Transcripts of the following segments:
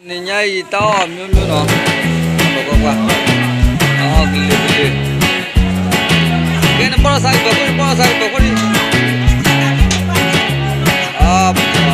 နံၤညါအံၤ တၢ်အီၣ်မျိုးမျိုးနီၤ, ကွၢ်ကွၢ်ကွၢ်, တၢ်အီၣ်ကလုာ်ကလုာ်, ကဲ နဘီၣ်လီၤသးကပၢၤခိၣ် နဘီၣ်လီၤသးကပၢၤခိၣ်န့ၣ်, အပှၤ, အၢ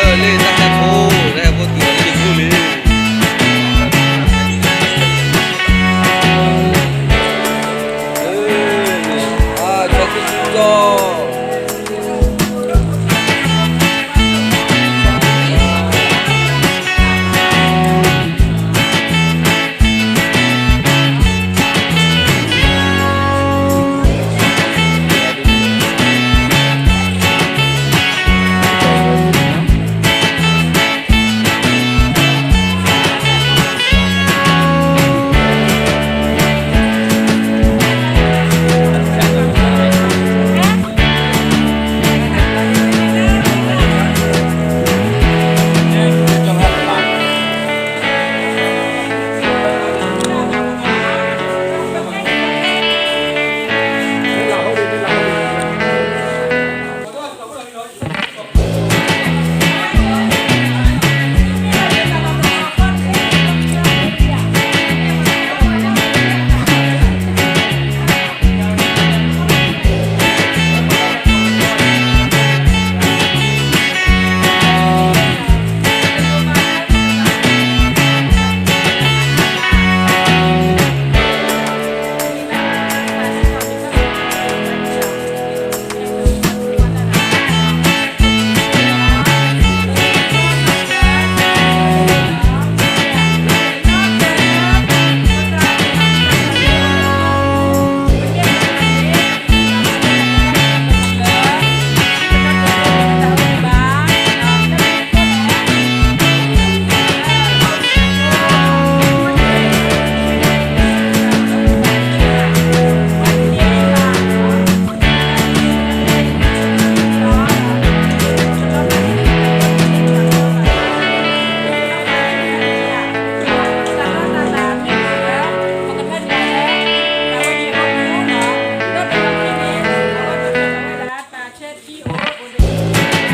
လၢတၢ်ဟဲဖိ, တၢ်ဟဲဖိတုၤလၢလံာ်ခိၣ်လံ. အၢ ကၠီ ကၠီ ကၠီ ကဲ တဂီၤညါ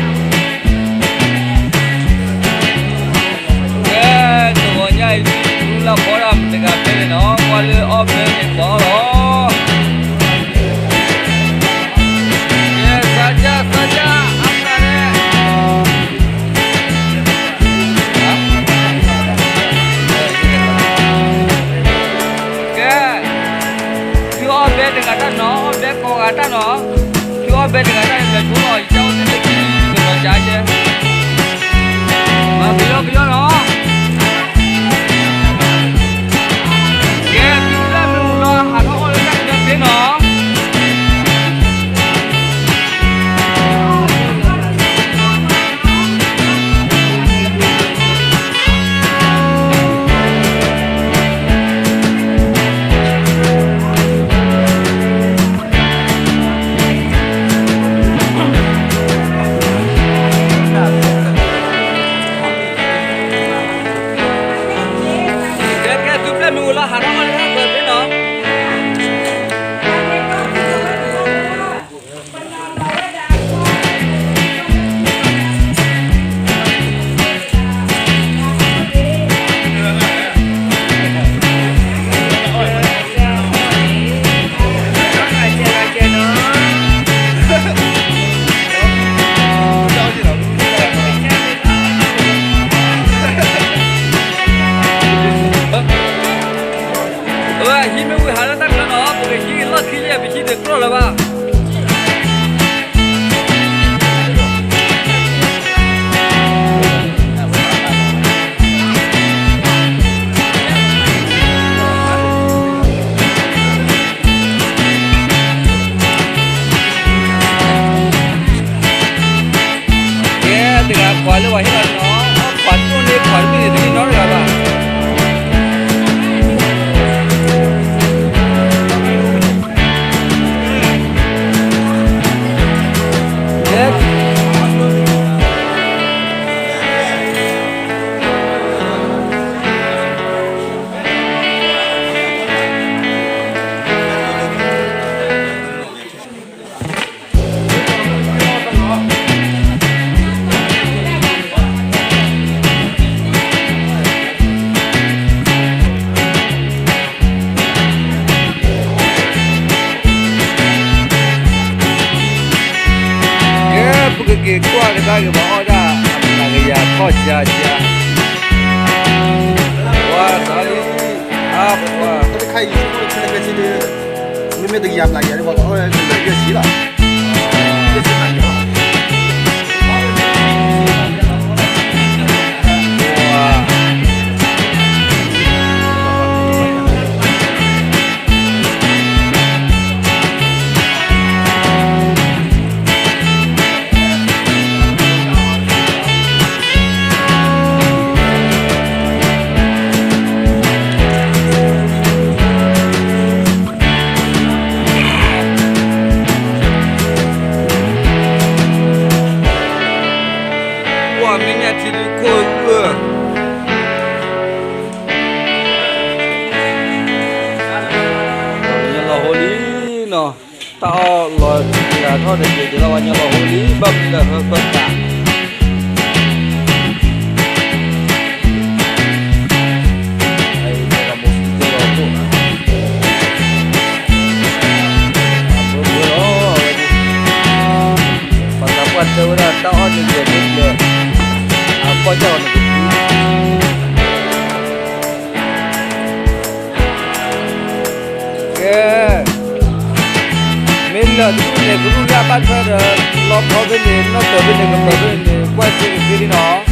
အံၤ ဒုးလၢဖီဒၣ်မတဂၤဖဲန့ၣ်နီၤ, ကွၢ်လၢအီၣ်ဘဲန့ၣ်ပှၤအီၣ်လီၤ. ကဲ စၢ်ကၢ် စၢ်ကၢ် အါမးန့ၣ် ကဲ သုအီၣ်ဘဲတဂၤတၢ်နီၤ, အီၣ်ဘဲကိးဂၤတၢ်နီၤ, သုအီၣ်ဘဲတဂၤတၢ်န့ၣ် လဲၤဆိလီၤ ယကၢ်အိၣ်သ့ၣ်သ့ၣ်ခံ ကလီၤကၠါကဲ, မၤကယီကယီနီၤ, ကဲ သုတၢ်မ့ၢ်အိၣ်လီၤ ဟးထီၣ်အီၣ်လၢတၢ်ကဒၢဖဲနီၤ. ကဲ ကဲ သုပျဲၢ်မ့ၢ်အိၣ်လီၤ ဟးထီၣ်အီၣ်လၢတၢ်ကဒၢဖဲနီၤ. အဝဲဟံးမ့ၢ်ဝံၤဟးလၢတၢ်ကျၢၤနီၤ, ပကဟံးလီၢ်ခံလံ ပဟံးတကြီလၢၤဘၣ်. ကဲ တဂၤပှၤလၢပှၤဟ့ၣ်လီၤန့ၣ်နီၤ, ပှၤတိၢ်န့ၢ်ပှၤတဘ့ၣ်န့ၣ် တန့ၢ်နီတဂၤဘၣ်. ကဲ ပကက့ၤကွၢ်ကဒါက့ၤပှၤအီၣ်ဒၣ်အမနၤကယၤထီၣ်ဆါဆါ, ဝါသးလံ, အါပှၤ, မ့မ့ၢ်တကယၤမျးကယၤန့ၣ် ပှၤအီၣ်လၢယဲၢ်ဆံလီၤ. ပှၤမ့ၢ်ညၣ်ထံဒုခိၣ်ဂၢၢ်, ပှၤကညီလီၤဟိလံနီၤ, တၢ်အီၣ်လီၤတံၢ်လီၤထီၣ်တက့ၢ် က့ၤလီၤ ပှၤကညီလီၤဟိလံ ဘၣ်မနုၤလၢဟၢဖၢကး ပှၤသးပှၢ်တဲဝဲဒၣ်တၢ်အီၣ်တယဲၢ်န့ၣ်လၢ အကီၢ်ကၢ်အီၤန့ၣ်တပူၤ, ကဲ, မ့ၢ်လၢာ်တဒူၣ်န့ၣ် ကရူၢ်လၢအဘၣ်ထွဲဒီး လီခီဖဲန့ၣ် နီၢ်တၢၤဖဲန့ၣ် ကပၢၤဖဲန့ၣ် ကွၢ်စ့ကသ့လံနီၤ.